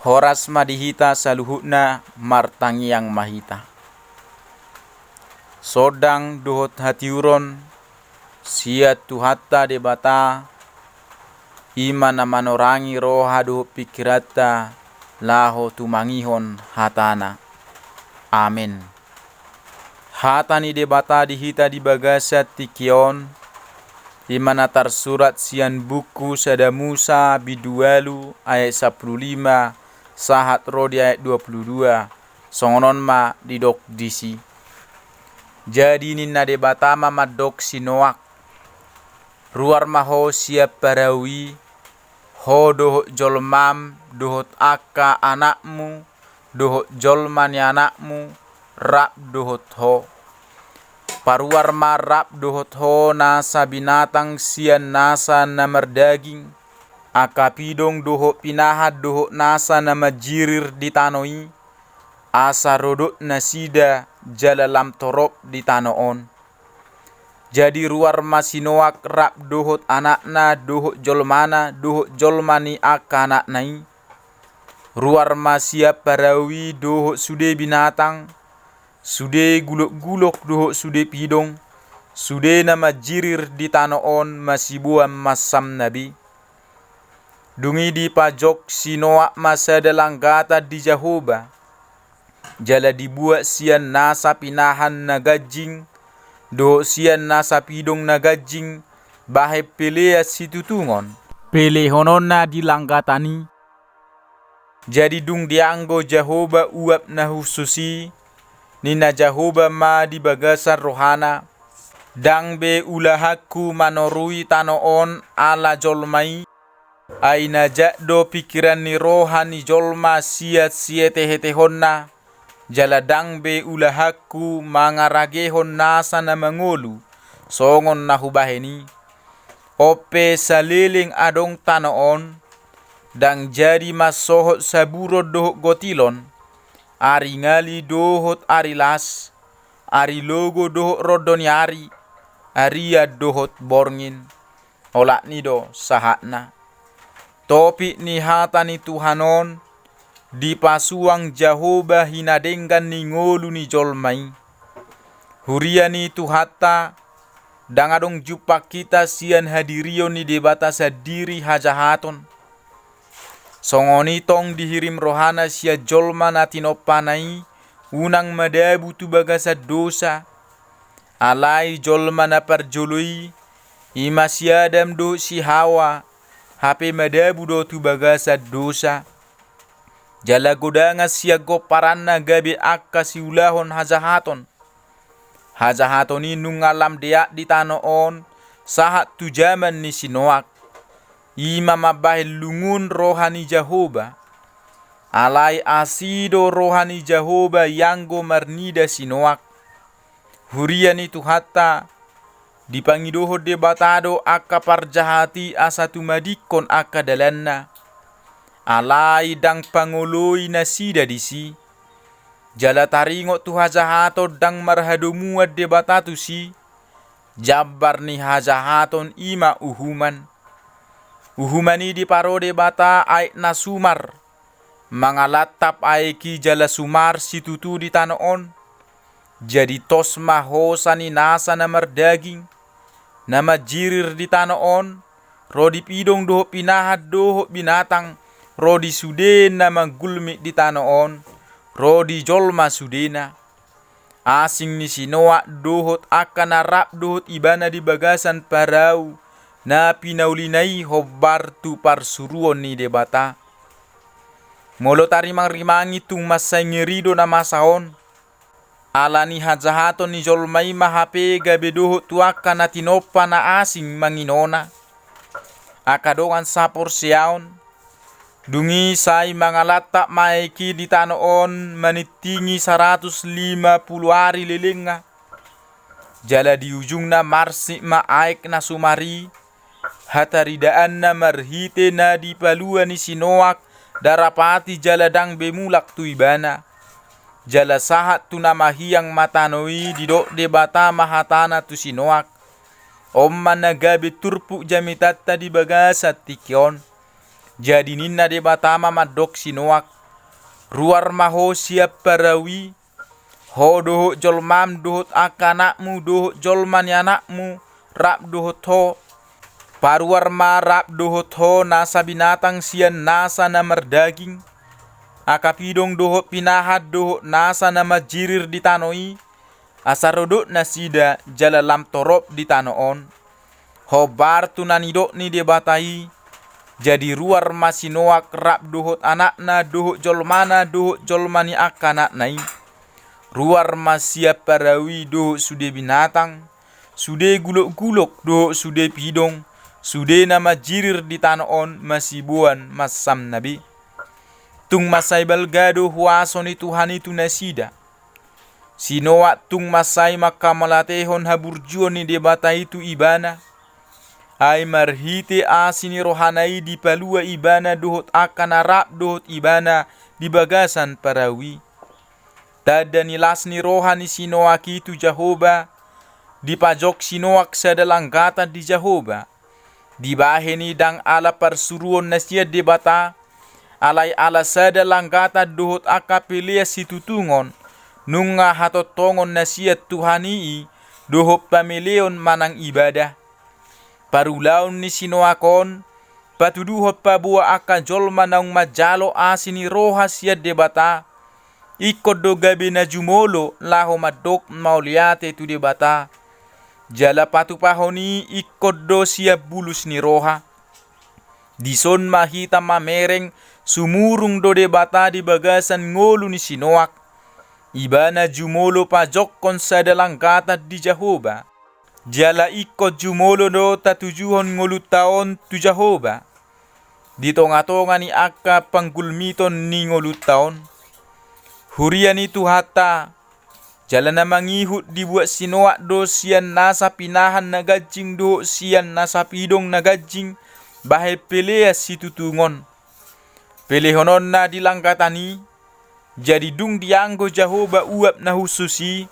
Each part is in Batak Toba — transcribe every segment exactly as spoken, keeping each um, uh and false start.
Horas ma di hita saluhutna, martangiang ma hita. Sondang dohot hatiuron sian Tuhanta Debata, i ma na manorangi roha dohot pingkiranta laho tumangihon hatana. Amen. Hata ni Debata di hita di bagasan tingki on, i ma na tarsurat sian buku Sada Musa bindu ualu ayat sampulu lima sahat ro di ayat dua pulu dua, songon on ma didok disi. Jadi ninna Debata ma mandok si Noak: Ruar ma ho sian parau i, ho dohot jolmam, dohot angka anakmu, dohot jolma ni anakmu, rap dohot ho. Paruar ma rap dohot ho nasa binatang sian nasa na mardaging, angka pidong dohot pinahan dohot nasa na manjirir di tano i, asa rodot nasida jala lam torop di tano on. Jadi ruar ma si Noak rap dohot anakna, dohot jolmana, dohot jolma ni angka anakna i. Ruar ma sian parau i dohot sude binatang, sude gulokgulok dohot sude pidong, sude na manjirir di tano on masiboan mansamna be. Dung i dipajok si Noak ma sada langgatan di Jahowa, jala dibuat sian nasa pinahan na ganjing, dohot sian nasa pidong na ganjing, bahen pelean situtungon. Pelehononna di langgatan i. Jadi dung dianggo Jahowa uap na hushus i, ninna Jahowa ma di bagasan rohana: Ndang be ulahanku manorui tano on ala jolma i, ai na jat do pingkiran ni roha ni jolma sian sietehetehonna, jala ndang be ulahanku mangaragehon nasa na mangolu, songon na hubahen i. On pe saleleng adong tano on, ndang jadi mansohot saburon dohot gotilon, ari ngali dohot ari las, ari logo dohot rondo ni ari, arian dohot borngin. Olat ni do sahatna. Topik ni hata ni Tuhan on, dipasuang Jahowa hinadenggan ni ngolu ni jolma i. Huria ni Tuhanta, ndang adong jumpang hita sian hadirion ni Debata sandiri hajahaton. Songon i tong dihirim rohana sian jolma na tinompana i, unang madabu tu bagasan dosa. Alai jolma na parjolo i, i ma si Adam dohot si Hawa, hape madabu do tu bagasan dosa. Jala godangan sian gomparanna gabe angka siulahon hajahaton. Hajahaton i nunga lam deak di tano on, sahat tu jaman ni si Noak. I ma mambahen lungun roha ni Jahowa. Alai asi do roha ni Jahowa ianggo marnida si Noak. Huria ni Tuhanta, dipangidohon Debata do angka parjahat i asa tumadingkon angka dalanna. Alai ndang pangoloi nasida disi. Jala taringot tu hajahaton ndang marhadomuan Debata tusi, jambar ni hajahaton i ma uhuman. Uhuman i diparo Debata aek na sumar, mangalantap aek i jala sumar situtu di tano on. Jadi tos ma hosa ni nasa na mardaging, na manjirir di tano on, ro di pidong dohot pinahan dohot binatang, ro di sude na manggulmit di tano on, ro di jolma sudena. Asing ni si Noak dohot angka na rap dohot ibana di bagasan parau na pinaulina i hombar tu parsuruon ni Debata. Molo tarimangrimangi tung mansai ngeri do na masa on. Ala ni hajahaton ni jolma i ma hape gabe dohot tu angka na tinompa na asing manginona. Angka dongan saporseaon, dung i sai mangalantap ma aek i di tano on manintingi saratus lima pulu ari lelengna. Jala di ujungna marsik ma aek na sumar i, hataridaanna marhite na dipalua ni si Noak darapati jala ndang be mulak tu ibana. Jala sahat tu na mahiang ma tano i didok Debata ma hatana tu si Noak. On ma na gabe turpuk jamitanta di bagasan tingki on. Jadi ninna Debata ma mandok si Noak: Ruar ma ho sian parau i, ho dohot jolmam dohot angka anakmu dohot jolma ni anakmu rap dohot ho. Paruar ma rap dohot ho nasa binatang sian nasa na mardaging, angka pidong dohot pinahan dohot nasa na manjirir di tano i, asa rodot nasida jala lam torop di tano on, hombar tu na nidok ni Debata i. Jadi ruar ma si Noak rap dohot anakna dohot jolmana dohot jolma ni angka anakna i. Ruar ma sian parau i dohot sude binatang, sude gulokgulok dohot sude pidong, sude na manjirir di tano on masiboan mansamna be. Tung mansai balga do huaso ni Tuhan i tu nasida. Si Noak tung mansai mangkamauliatehon haburjuon ni Debata i tu ibana. Ai marhite asi ni rohana i dipalua ibana dohot angka na rap dohot ibana di bagasan parau i. Tanda ni las ni roha ni si Noak i tu Jahowa, dipajok si Noak sada langgatan di Jahowa. Dibahen i ndang ala parsuruon na sian Debata, alai ala sada langgatan dohot angka pelean situtungon, nunga hatongtongon na sian Tuhan i, i dohot pameleon manang ibadah. Parulaon ni si Noak on patuduhon paboa angka jolma naung manjalo asi ni roha sian Debata, ingkon do gabe na jumolo laho mandok mauliate tu Debata. Jala patupahon i ingkon do sian bulus ni roha. Dison ma hita mamereng sumurung do Debata di bagasan ngolu ni si Noak. Ibana jumolo pajokkon sada langgatan di Jahowa. Jala ingkon jumolo do tatujuhon ngolunta on tu Jahowa di tongatonga ni angka panggulmiton ni ngolunta on. Huria ni Tuhanta, jala na mangihut dibuat si Noak do sian nasa pinahan na ganjing dohot sian nasa pidong na ganjing bahen pelean situtungon. Pelehononna di langgatan i, jadi dung dianggo Jahowa uap na hushus i,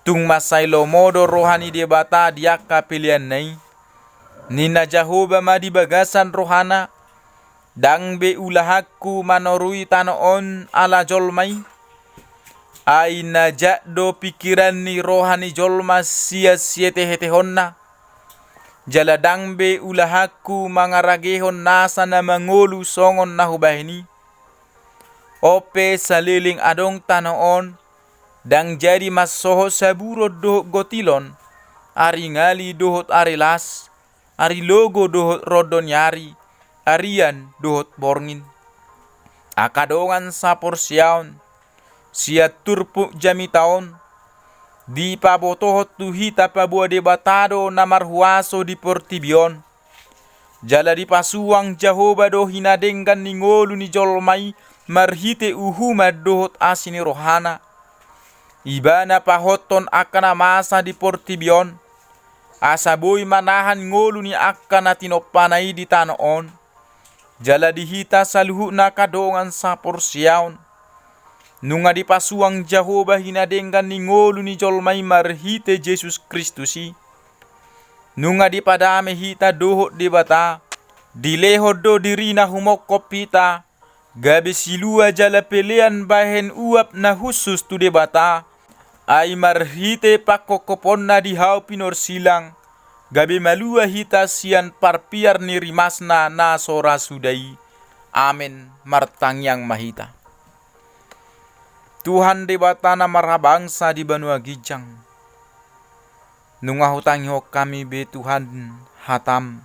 tung mansai lomo do roha ni Debata di angka peleanna i. Ninna Jahowa ma di bagasan rohana: Ndang be ulahanku manorui tano on ala jolma i? Ai na jat do pingkiran ni roha ni jolma sian sietehetehonna. Jala ndang be ulahanku mangaragehon nasa na mangolu songon na hubahen i. On pe saleleng adong tano on, ndang jadi mansohot saburon dohot gotilon, ari ngali dohot ari las, ari logo dohot rondo ni ari, arian dohot borngin. Angka dongan saporseaon, sian turpuk jamita on, dipabotohon tu hita paboa Debata do na marhuaso di portibi on. Jala dipasuang Jahowa do hinadenggan ni ngolu ni jolma i marhite uhuman dohot asi ni rohana. Ibana pahothon angka na masa di portibi on, asa boi manahan ngolu ni angka na tinompana i di tano on. Jala di hita saluhutna angka dongan saporseaon, nunga dipasuang Jahowa hinadenggan ni ngolu ni jolma i marhite Jesus Kristus i. Nunga dipadame hita dohot Debata, dilehon do dirina humongkop hita, gabe silua jala pelean bahen uap na hushus tu Debata. Ai marhite pangkophoponna di hau pinorsilang, gabe malua hita sian parpiar ni rimasna na so ra suda i. Amen. Martangiang ma hita. Tuhan Debata na marhabangsa di banua ginjang, nunga hutangihon hami be Tuhan hatam,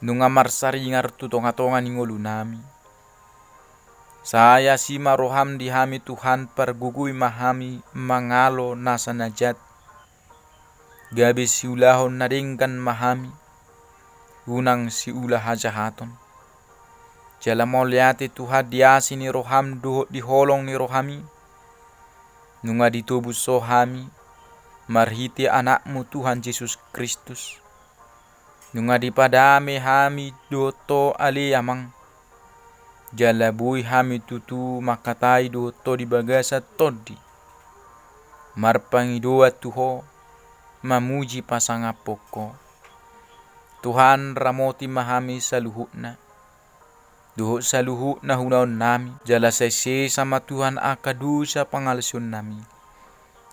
nunga marsaringar tu tongatonga ni ngolunami. Sai asi ma roham di hami Tuhan, pargogoi ma hami mangalo nasa na jat. Gabe siulahon na denggan ma hami, unang siula hajahaton. Jala mauliate Tuhan di asi ni roham dohot di holong ni roham i, nunga ditobus ho hami marhite Anakmu Tuhan Jesus Kristus. Nunga dipadame hami dohot ho ale Amang. Jala boi hami tutu mangkatai dohot ho di bagasan tondi, marpangidoan tu ho, mamuji pasangaphon ho. Tuhan, ramoti ma hami saluhutna. dohot saluhutna unaonnami, jala sai sesa ma Tuhan angka dosa pangalaosionnami.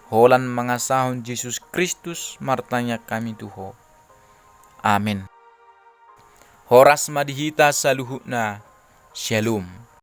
Holan mangasahon Jesus Kristus martangiang hami tu Ho. Amen. Horas ma di hita saluhutna. Syalom.